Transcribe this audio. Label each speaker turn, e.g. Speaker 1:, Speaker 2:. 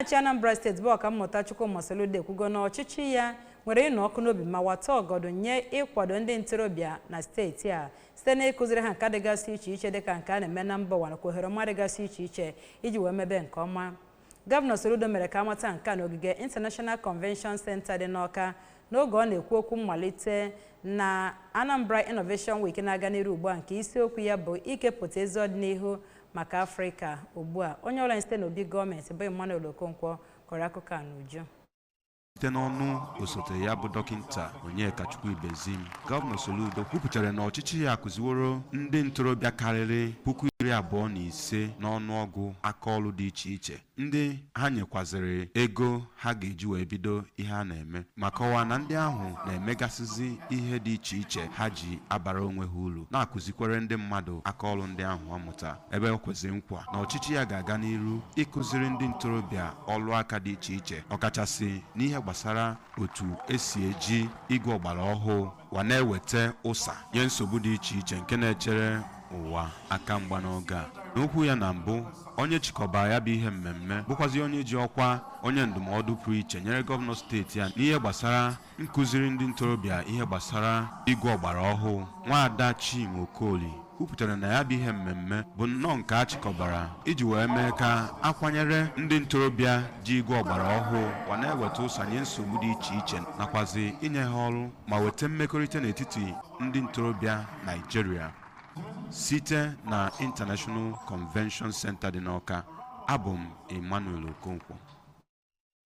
Speaker 1: Na-achị Anambra Steeti bụ Ọkammụta Chukwuma Soludo ekwugo na ọchịchị ya nwere ịnụ ọkụ n'obi ma wata ọgọdụ nye ịkwado ndị ntorobịa na steeti a site n'ịkụziri ha nka dịgasị iche iche dịka nke a na-eme na mba ụwa nakwa ohere ọma dịgasị iche iche iji wee mebe nke ọma. Gọvanọ Soludo mere ka amata nke a n'ogige International Convention Center dị n'Awka n'oge ọ na-ekwu okwu mmalite na Anambra Innovation Week na-aga n'iru ugbu a nke isiokwu ya bụ ikepụta ezi ọdịnihu maka Afrịka ugbu a. Onye ọrụ anyị site n'obi gọọmenti bụ Emmanuel Okonkwo kọrọ akụkọ a n'uju.
Speaker 2: Site n'ọnụ osote ya bụ Dọkịta Onyekachukwu Ibezim, Gọvanọ Soludo kwupụtara na ọchịchị ya akụziworo ndị ntorobịa karịrị 25,000 n'ọnụọgụ aka ọrụ dị iche iche, ndị ha nyekwazịrị ego ha ga-eji wee bido ihe a na-eme, ma kọwaa na ndị ahụ na-emegasịzi ihe dị iche iche ha ji abara onwe ha uru, na-akụzikwere ndị mmadụ aka ọrụ ndị ahụ ha mụta, ebe o kwezịrị nkwa na ọchịchị ya ga-aga n'iru ịkụziri ndị ntorobịa ọrụ aka dị iche iche, ọkachasị n'ihe gbasara otu esi eji igwe ọgbara ọhụụ wa na-eweta ụsa nye nsogbu dị iche iche nke na-echere ụwa aka mgba n'oge a. N'okwu ya na mbụ, onye chịkọbara ya bụ ihe mmemme bụkwazi onye ji ọkwa onye ndụmọdụ pụrụ iche nyere gọvanọ steeti a n'ihe gbasara nkụziri ndị ntorobịa ihe gbasara igwe ọgbara ọhụụ, Nwaada Chinwe Okoli, kwupụtara na ya bụ ihe mmemme bụ nnọọ nke a chịkọbara iji wee mee ka akwanyere ndị ntorobịa ji igwe ọgbara ọhụụ wa na-eweta ụsa nye nsogbu dị iche iche, nakwazi inye ha ọrụ ma weta mmekọrịta n'etiti ndị ntorobịa Naijiria. Site na International Convention Center dị n'Awka, abụ m Emmanuel Okonkwo.